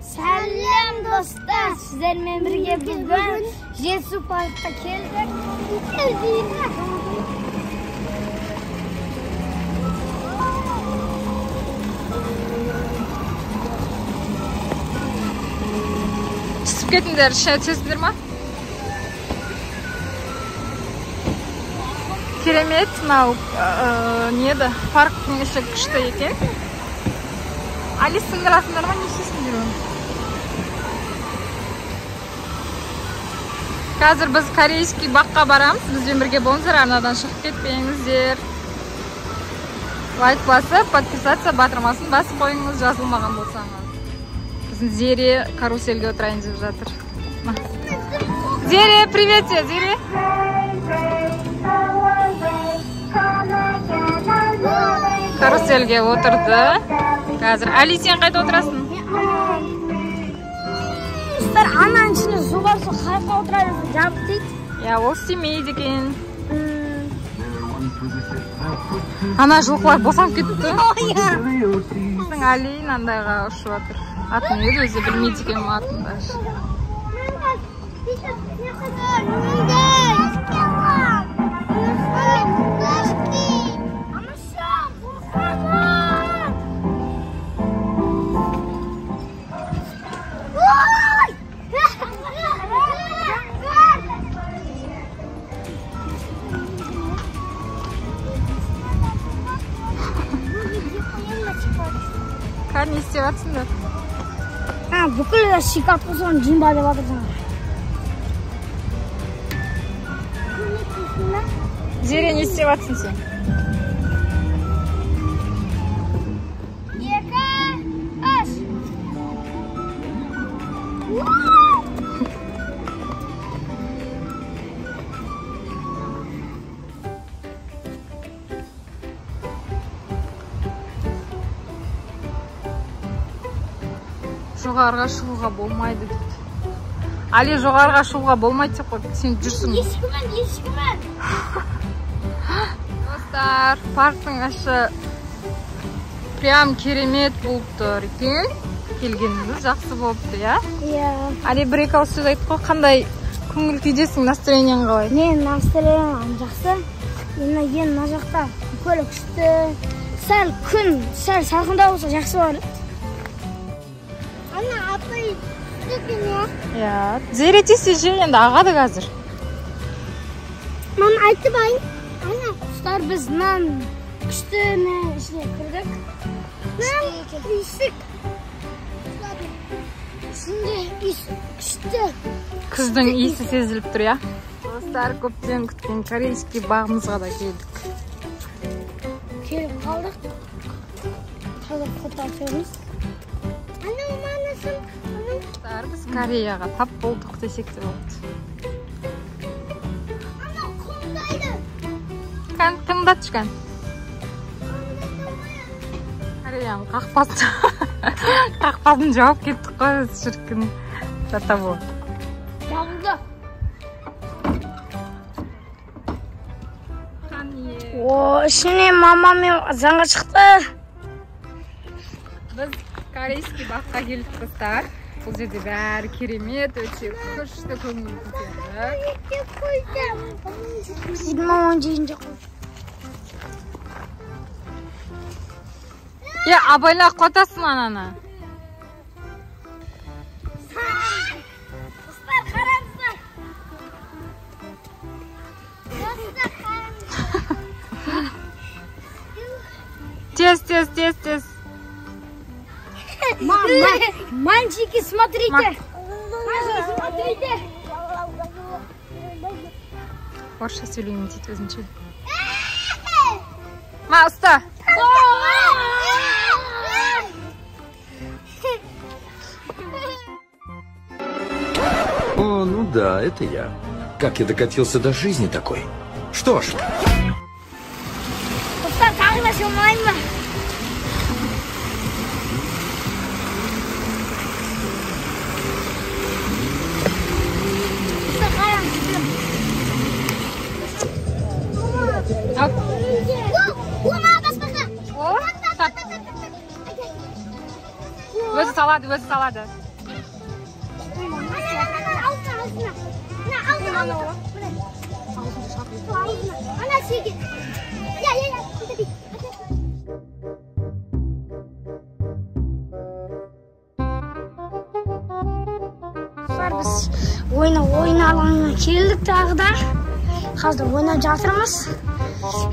Сәлем достар, сіздермен бірге бүгін Жетісу паркқа келдік. Түсіп кетіңдер, ішіне түсесіңдер ма? Керемет, мынау не еді, парктің іші күшті екен. Али, сындырасыңдар ма, не істейсіңдер оны? Қазір біз корейский баққа барамыз. Бізбен бірге болыңыздар, арнадан шығып кетпеңіздер. Лайк басып, подписаться батырмасын басып қойыңыз, жазылмаған болсаңыз. Біздің Зере карусельге отырайын деп жатыр. Зере, привет, Зере. Карусельге отырды. Қазір Али, сен қайда отырасың? Достар, ананың ішінде су бар, сол қайыққа отырады, жабық дейді. Иә, ол істемейді екен. Ана жылқылар босанып кетті. Біздің Али мынандайға ұшып жатыр. Атын не еді өзі білмейді екенмін атын даже. Не істеп жатсыңдар? Бүкіл шикард қосылған жимба деп жатыр жаңа. Зере, не істеп жатсың сен? 2, 3. Жоғарыға шығуға болмайды дейді. Али, жоғарыға шығуға болмайды деп қойып, сен жүрсің. Ешкімен, ешкімен. Достар, парктың іші прям керемет болып тұр екен. Келгеніміз жақсы болыпты, иә? Иә. Али, бір екі ауыз сөз айтып қой, қандай көңіл күйдесің, настроениең қалай? Мен настроением жақсы. Енді мына жақта көлік күшті. Сәл күн, сәл салқындау болса жақсы болады. Иә, Зере тисе же, енді ағады қазір. Мам, айтып айын. Ана, достар, біз нан күшті ішіне кірдік. Нан есік. Ішінде күшті. Күздің иісі сезіліп тұр, иә? Достар, көптен күткен корейский бағымызға да келдік. Келіп қалдық. Қазір фото түсеміз. Достар, біз Кореяға тап болдық десек те болады. Кән, тыңдатшы кән. Кореяның қақпасын жауып кеттік қой біз, шіркін. До того. Жабылды. О, ішіне мамам заңға шықты. Біз корейский баққа келдік, достар. Бұл жерде бәрі керемет, өте күшті көңіл көтерді. Е, абайла құлатасың ананы. Достар, қараңыздар. Достар, қараңыздар. Тез, тез, тез, тез. Мама, мальчики, смотрите. Мальчики, смотрите. Орысша сөйлеймін дейді өзінше. Ма, ұста. О, ну да, это я. Как я докатился до жизни такой? Что ж. Достар, тағы да шомылайын ба? Өзі салады, өзі салады. Мына аузына. Аузына. Ана шеге. Я, я, я. Біз ойын алаңына келдік тағы да. Қазір ойнап жатырмыз.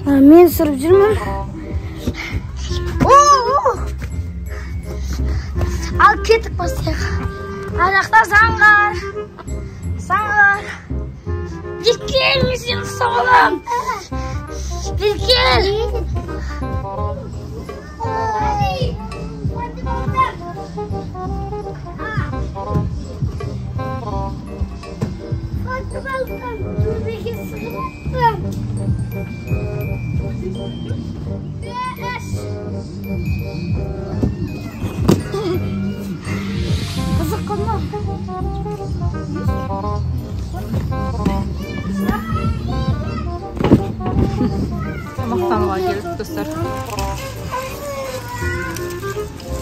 Мен сүріп жүрмін. Ал кеттік бастайық. Ар жақта заңғар. Заңғар. Бекел, мен сені ұстап аламын. Бекел. Төбеге сығып. Қызық қылма. Тамақтануға келдік, достар.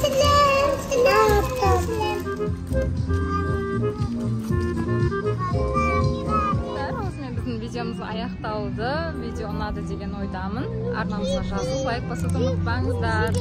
Сәлем, сәлем, сәлем. Видеомыз аяқталды. Видео ұнады деген ойдамын. Арнамызға жазылып, лайк басуды ұмытпаңыздар.